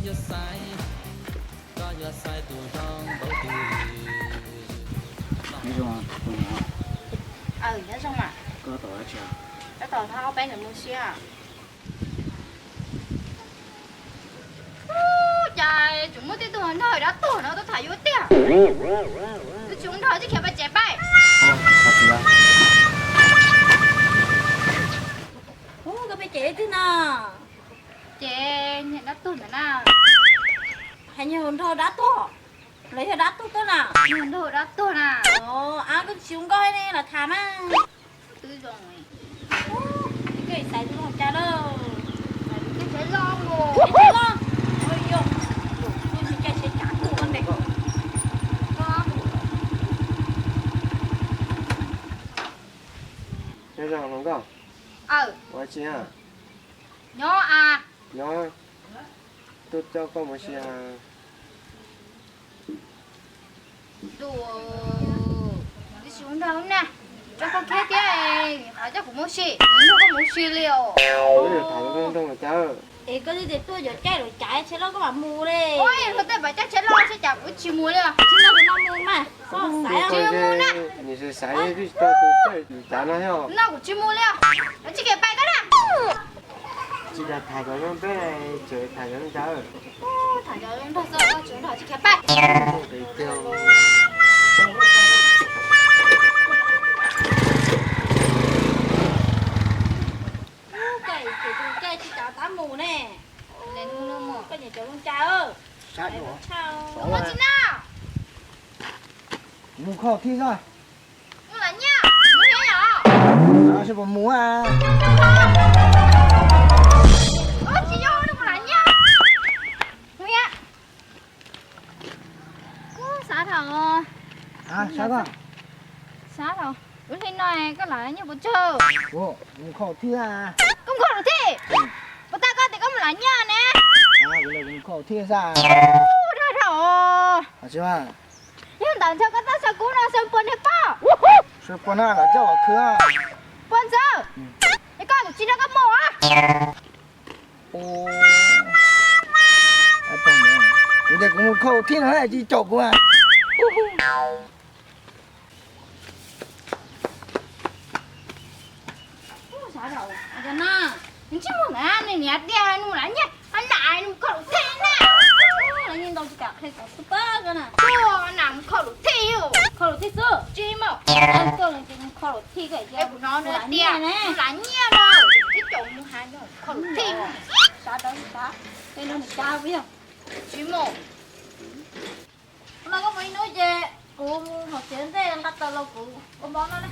Nyob zoo, tus niam. Aw, nyob zoo mas. Koj tab tom ua dab tsi? Tab tom thauj ob peb ntawm mus siab. Ub, cas tseem muaj tej tug nrog dab tuag no tuaj tham yuav tiag. Twb tsis ua nrog tsis khiav pais tsev pais. Ub, koj pheej cem leej twg no? Ces niag dab tuag ntawd na. Hais niag hluas nraug dab tuag los yog dab tuag tuaj na? Niag hluas nraug dab tuag na. Ab, koj tsis ua nkauj ne los tham mas. Twb zoo. Koj xaiv tus zoo cas lauj? Xaiv los. Xaiv los. Ua yog, tus twg caij tsheb cav tuaj ne. Nyob zoo hluas nkauj. Aw. Ua dab tsi na? Nyob a. Nyob. Tuaj coj koj mus si a. Tus, twb tsis ua nrog na, coj koj kiag thiab, qhov coj kuv mus si, nrog koj mus si li os. Wb tham zoo zoo cas. Es koj twb tias tuaj yuav caij lawv cav tsheb loj koj mam mus li. Ua yog luag tej pom caij tsheb loj tsheb cav kuv tsis mus li os. Tsis nrog kuv no mus mas, koj xaiv. Tsis mus na. Nim xaiv xaiv twb tsis tau tus caij cav no thiab. No kuv tsis mus li os. Tsis kev pais koj na. Tsis tas tham cov zoo peb, tseem tham cov zoo cas. Tham cov zoo nraug xwb, tsis nrog tsis khiav pais. Koj ces tus caij tsis cav tab mus ne. Koj nyiam cov zoo cas. Mus tsis na. Mus khau thiab xwb. Mus lam nyiaj, mus nyiaj yom. Sib puas mus a? Ua tsis yog mus lam nyiaj. Mus nyiaj. Ub, sab dhau. Sab dhau. Sab dhau. Lub hli no koj lam nyiaj puas tsawg? Mus khau thiab. Koj mus khau lus thij. Puas tag koj tias koj mus lam nyiaj ne? Mus khau thiab xwb. Ub, dhau dhau. Yog ntawd ntshe koj txawj saw kub no saw puas niag poj. Saw puas na, lam coj los khwv. Puas ntxawg. Es koj kuv tsis nrog koj mus. Kuv tias kuv mus khau thiab no tsis caum kuv. Ntsij mus na, nws niam tias nws mus lam nyiaj, nam mus khau lus thij na. Nam mus khau lus thij, khau lus thij xwb. Tsis mus, koj mus khau lus thij, kuv hnov nws tias mus lam nyiaj no, twb caum mus hais khau lus thij. Sab dawb sab, tej no nws cab kuv yog. Tsis mus. Hnub no koj mus ib hnub ces kuv mus hauv tsev ntej nqa taws los kuv ua mob no na.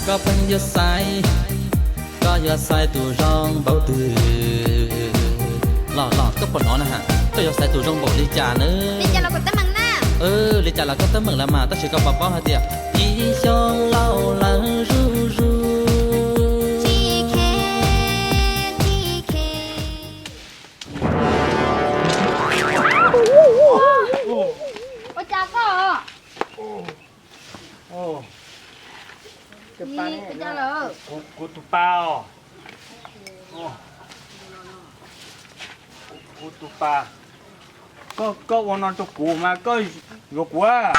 Koj pheej yuav xaiv, koj yuav xaiv tus zoo npaum twg? Los los, koj puas hnov na ha, koj yuav xaiv tus zoo npaum li cas na? Li cas los kom teeb meem na. Li cas los koj teeb meem lawm mas, tab sis koj puas paub hais tias ib xyoos laus lawv zuj zus. Ua cas koj? Kuv tus pa os. Kuv tus pa. Koj, koj ua no rau kuv mas koj yuav kuv a?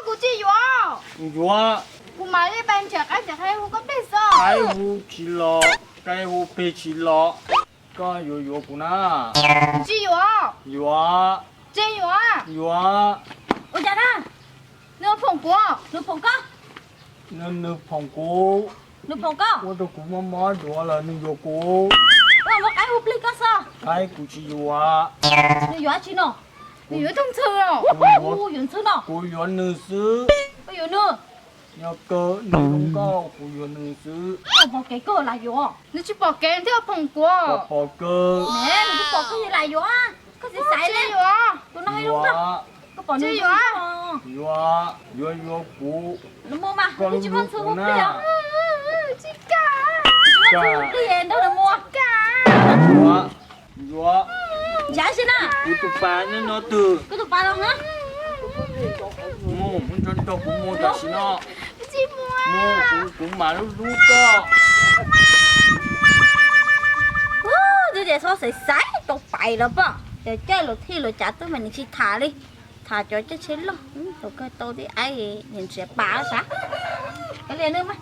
Kuv tsis yuav. Yuav. Kuv mam li pais nrhiav qaib nrhiav qhe hu koj plig xwb. Qaib hu tsis los, qe hu plig tsis los. Koj yuav yuav kuv na? Tsis yuav. Yuav. Tsis yuav. Yuav. Ua cas na? Nws phoom kuv, nws phoom koj. Nws, nws phoom kuv. Nws phoom koj. Ua rau kuv mob mob duav lawm nws yuav kuv. Ua muab qaib hu plig koj xwb. Qaib kuv tsis yuav. Nws yuav dab tsi no? Nws yuav tus ntxhw no. Kuv yuav ntxhw no. Kuv yuav nws xwb. Koj yuav nws? Yog kawg nws zoo nkauj kuv yuav nws xwb. Koj pom kev koj lam yuav. Nws tsis pom kev thiaj phoom kuv. Pom, pom kawg. Ne, nws tsis pom koj yuav lam yuav. Koj xav xaiv li. Tus no yuav. Koj pom nws yuav. Yuav, yuav yuav kuv. Nws mus mas, koj tsis muaj ntxhw kuv na. Tsis muaj ntxhw plig nrog nws mus. Yuav. Yuav. Ntshav si na. Kuv tus pa nyob nyob twg? Kuv tus pa los na. Mus, mus nrog nrog kuv mus tam sim no. Mus, kuv, kuv mam lub lub koj. Ub, twb tias txhob xaiv xaiv. Tau pais los pom cov caij los thij los cav tuaj mas nws tsis tham li. Tham cov caij tsheb loj, thaum kawg tau tib aib nws nrhiav pas sav. Kav liam nws mas,